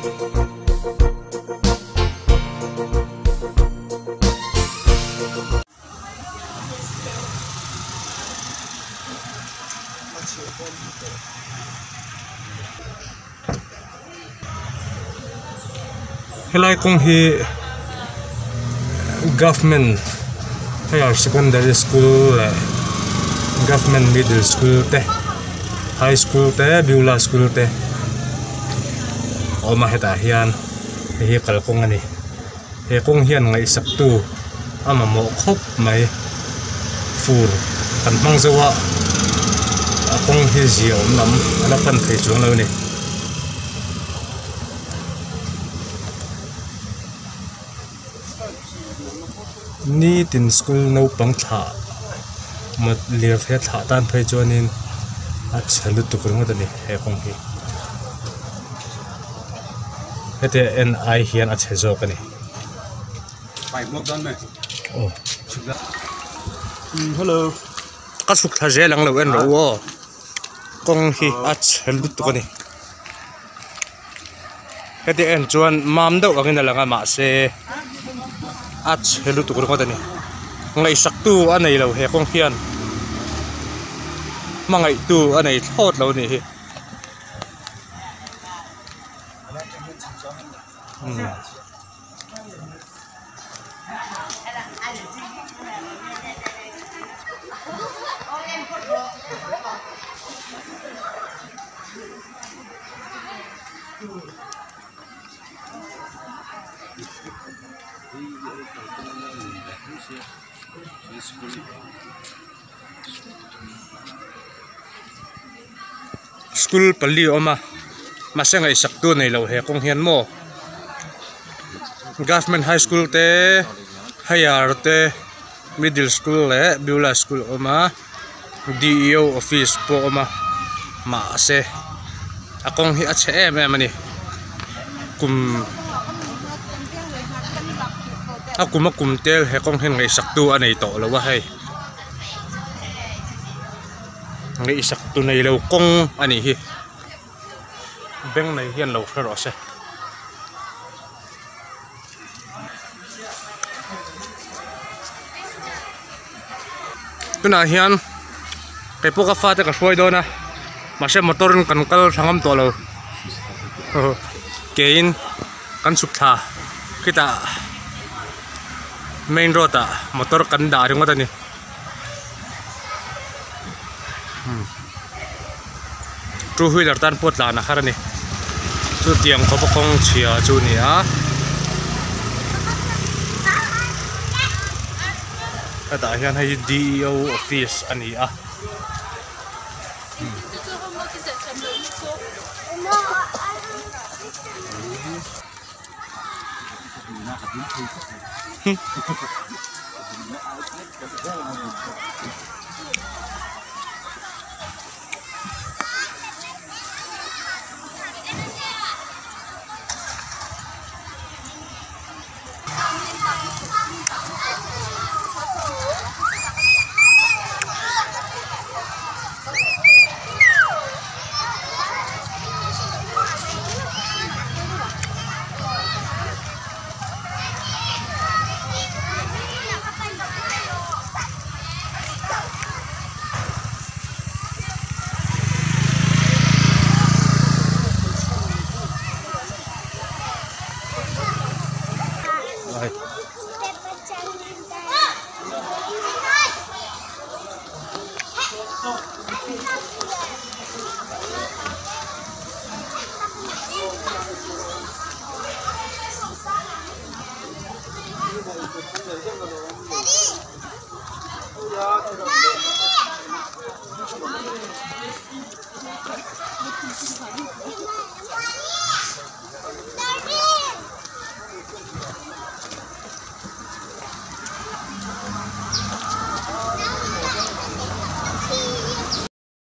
Helai kawng hi government higher secondary school leh government middle school te high school te beulah school te a awm a hetah hian hei hi kalkawng a ni he kawng hian ngaihsak tu a mamawh khawp mai fur kan hmang zo a a kawng hi zia awm lam a la pan thei chuang lo a ni. Nitin school naupang thlah mat lirthei a thlah tan phei chuanin a chhe lutuk ringawt a ni he kawng hi hetiang en ai hian a chhe zawk a ni. Ka chhuk thla zel ang lo en rawh u aw kawng hi a chhe lutuk a ni. Heti en chuan mam deuh angin a lang a mahse a chhe lutuk ringawt a ni ngaihsak tu a nei lo he kawng hian hmangaih tu a nei thlawt lo a nih hi. School pali a awm a mahse ngaihsak tu nei lo he kawng hian maw government high school te higher te middle school leh beulah school a awm a D E O office pawh a awm a mahse a kawng hi a chhe em em a ni kum a kum a kum tel he kawng hian ngaihsak tu a nei tawh lo a hei. Ngaihsak tu nei lo kawng a nih hi bank nei hian lo hre rawh se. Tunah hian kei pawh ka fate ka hruai dawn a mahse motor in kan kal tha ngam tawh lo keiin kan chhuk thla khitah main road ah motor kan dah ringawt a ni. Two wheeler tan pawh tlan a har a ni chutiang khawpa kawng chhia chu a ni a hetah hian hei hi D E O office a ni a.